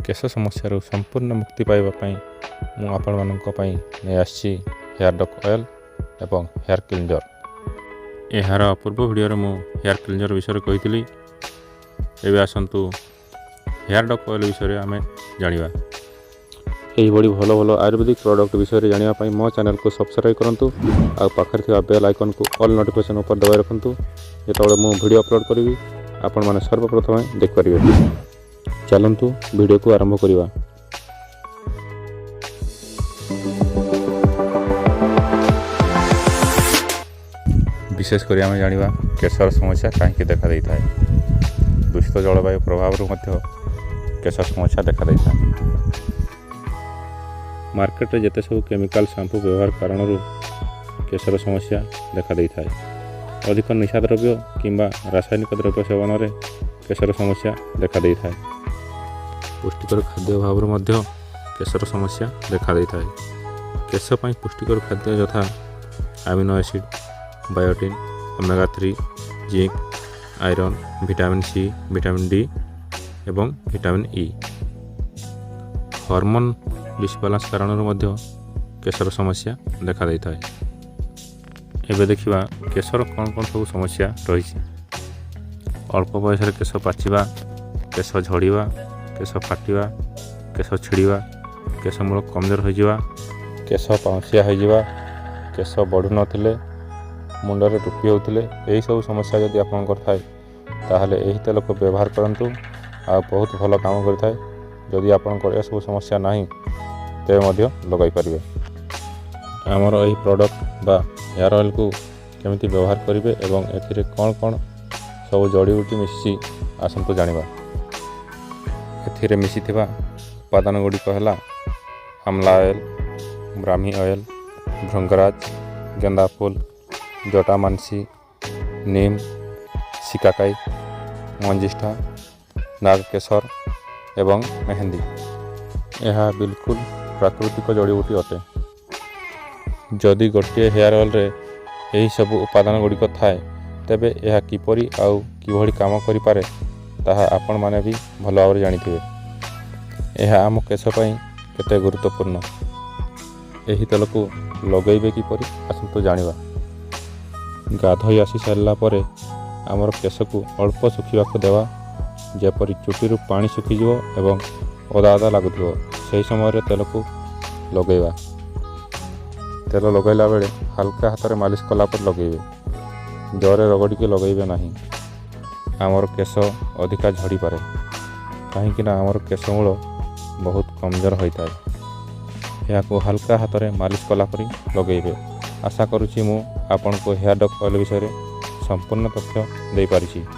କେଶ ସମସ୍ୟାରୁ ସମ୍ପୂର୍ଣ୍ଣ ମୁକ୍ତି ପାଇବା ପାଇଁ ମୁଁ ଆପଣମାନଙ୍କ ପାଇଁ ନେଇ ଆସିଛି ହେୟାର ଡକ୍ ଅଏଲ୍ ଏବଂ ହେୟାର କ୍ଲିଞ୍ଜର। ଏହାର ପୂର୍ବ ଭିଡ଼ିଓରେ ମୁଁ ହେୟାର କ୍ଲିଞ୍ଜର ବିଷୟରେ କହିଥିଲି। ଏବେ ଆସନ୍ତୁ, ହେୟାର ଡକ୍ ଅଏଲ୍ ବିଷୟରେ ଆମେ ଜାଣିବା। ଏହିଭଳି ଭଲ ଭଲ ଆୟୁର୍ବେଦିକ ପ୍ରଡ଼କ୍ଟ ବିଷୟରେ ଜାଣିବା ପାଇଁ ମୋ ଚ୍ୟାନେଲକୁ ସବସ୍କ୍ରାଇବ୍ କରନ୍ତୁ ଆଉ ପାଖରେ ଥିବା ବେଲ୍ ଆଇକନ୍କୁ ଅଲ୍ ନୋଟିଫିକେସନ୍ ଉପରେ ଦବାଇ ରଖନ୍ତୁ। ଯେତେବେଳେ ମୁଁ ଭିଡ଼ିଓ ଅପଲୋଡ଼ କରିବି, ଆପଣମାନେ ସର୍ବପ୍ରଥମେ ଦେଖିପାରିବେ। ଚାଲନ୍ତୁ, ଭିଡ଼ିଓକୁ ଆରମ୍ଭ କରିବା। ବିଶେଷ କରି ଆମେ ଜାଣିବା କେଶର ସମସ୍ୟା କାହିଁକି ଦେଖାଦେଇଥାଏ। ଦୂଷିତ ଜଳବାୟୁ ପ୍ରଭାବରୁ ମଧ୍ୟ କେଶ ସମସ୍ୟା ଦେଖାଦେଇଥାଏ। ମାର୍କେଟରେ ଯେତେ ସବୁ କେମିକାଲ ସାମ୍ପୁ ବ୍ୟବହାର କାରଣରୁ କେଶର ସମସ୍ୟା ଦେଖାଦେଇଥାଏ। ଅଧିକ ନିଶା ଦ୍ରବ୍ୟ କିମ୍ବା ରାସାୟନିକ ଦ୍ରବ୍ୟ ସେବନରେ କେଶର ସମସ୍ୟା ଦେଖାଦେଇଥାଏ। ପୁଷ୍ଟିକର ଖାଦ୍ୟ ଅଭାବରୁ ମଧ୍ୟ କେଶର ସମସ୍ୟା ଦେଖାଦେଇଥାଏ। କେଶ ପାଇଁ ପୁଷ୍ଟିକର ଖାଦ୍ୟ ଯଥା amino acid, biotin, omega 3, zinc, iron, vitamin C, vitamin D ଏବଂ ଭିଟାମିନ୍ ଇ। ହରମୋନ୍ ଡିସବାଲାନ୍ସ କାରଣରୁ ମଧ୍ୟ କେଶର ସମସ୍ୟା ଦେଖାଦେଇଥାଏ। ଏବେ ଦେଖିବା କେଶର କ'ଣ କ'ଣ ସବୁ ସମସ୍ୟା ରହିଛି। ଅଳ୍ପ ବୟସରେ କେଶ ପାଚିବା, କେଶ ଝଡ଼ିବା, କେଶ ଫାଟିବା, କେଶ ଛିଡ଼ିବା, କେଶ ମୂଳ କମଜୋର ହୋଇଯିବା, କେଶ ପାଉଁଶିଆ ହୋଇଯିବା, କେଶ ବଢ଼ୁନଥିଲେ, ମୁଣ୍ଡରେ ରୁପି ହେଉଥିଲେ, ଏହିସବୁ ସମସ୍ୟା ଯଦି ଆପଣଙ୍କର ଥାଏ, ତାହେଲେ ଏହି ତେଲକୁ ବ୍ୟବହାର କରନ୍ତୁ ଆଉ ବହୁତ ଭଲ କାମ କରିଥାଏ। ଯଦି ଆପଣଙ୍କର ଏସବୁ ସମସ୍ୟା ନାହିଁ, ତେବେ ମଧ୍ୟ ଲଗାଇ ପାରିବେ। ଆମର ଏହି ପ୍ରଡ଼କ୍ଟ ବା ହେୟାର ଅଏଲ୍କୁ କେମିତି ବ୍ୟବହାର କରିବେ ଏବଂ ଏଥିରେ କ'ଣ କ'ଣ ସବୁ ଜଡ଼ିବୁଟି ମିଶିଛି, ଆସନ୍ତୁ ଜାଣିବା। ଏଥିରେ ମିଶିଥିବା ଉପାଦାନ ଗୁଡ଼ିକ ହେଲା ଆମଲା ଅଏଲ୍, ବ୍ରାହ୍ମୀ ଅଏଲ୍, ଭୃଙ୍ଗରାଜ, ଗେନ୍ଦା ଫୁଲ, ଜଟାମାନସୀ, ନିମ୍, ଶିକାକାଇ, ମଞ୍ଜିଷ୍ଠା, ନାଗକେଶର ଏବଂ ମେହେନ୍ଦି। ଏହା ବିଲକୁଲ ପ୍ରାକୃତିକ ଜଡ଼ିବୁଟି ଅଟେ। ଯଦି ଗୋଟିଏ ହେୟାର ଅଏଲ୍ରେ ଏହିସବୁ ଉପାଦାନ ଗୁଡ଼ିକ ଥାଏ, ତେବେ ଏହା କିପରି ଆଉ କିଭଳି କାମ କରିପାରେ, ତାହା ଆପଣମାନେ ବି ଭଲ ଭାବରେ ଜାଣିଥିବେ। ଏହା ଆମ କେଶ ପାଇଁ କେତେ ଗୁରୁତ୍ୱପୂର୍ଣ୍ଣ। ଏହି ତେଲକୁ ଲଗାଇବେ କିପରି, ଆସନ୍ତୁ ଜାଣିବା। ଗାଧୋଇ ଆସି ସାରିଲା ପରେ ଆମର କେଶକୁ ଅଳ୍ପ ଶୁଖିବାକୁ ଦେବା। ଯେପରି ଚୁଟିରୁ ପାଣି ଶୁଖିଯିବ ଏବଂ ଓଦା ଓଦା ଲାଗୁଥିବ, ସେହି ସମୟରେ ତେଲକୁ ଲଗାଇବା। ତେଲ ଲଗାଇଲା ବେଳେ ହାଲକା ହାତରେ ମାଲିସ କଲା ପରେ ଲଗାଇବେ। ଜୋରରେ ରଗଡ଼ିକି ଲଗାଇବେ ନାହିଁ। ଆମର କେଶ ଅଧିକା ଝଡ଼ିପାରେ, କାହିଁକିନା ଆମର କେଶ ମୂଳ ବହୁତ କମଜୋର ହୋଇଥାଏ। ଏହାକୁ ହାଲକା ହାତରେ ମାଲିସ କଲା ପରି ଲଗାଇବେ। ଆଶା କରୁଛି, ମୁଁ ଆପଣଙ୍କୁ ହେୟାର ଡକ୍ ଅଏଲ୍ ବିଷୟରେ ସମ୍ପୂର୍ଣ୍ଣ ତଥ୍ୟ ଦେଇପାରିଛି।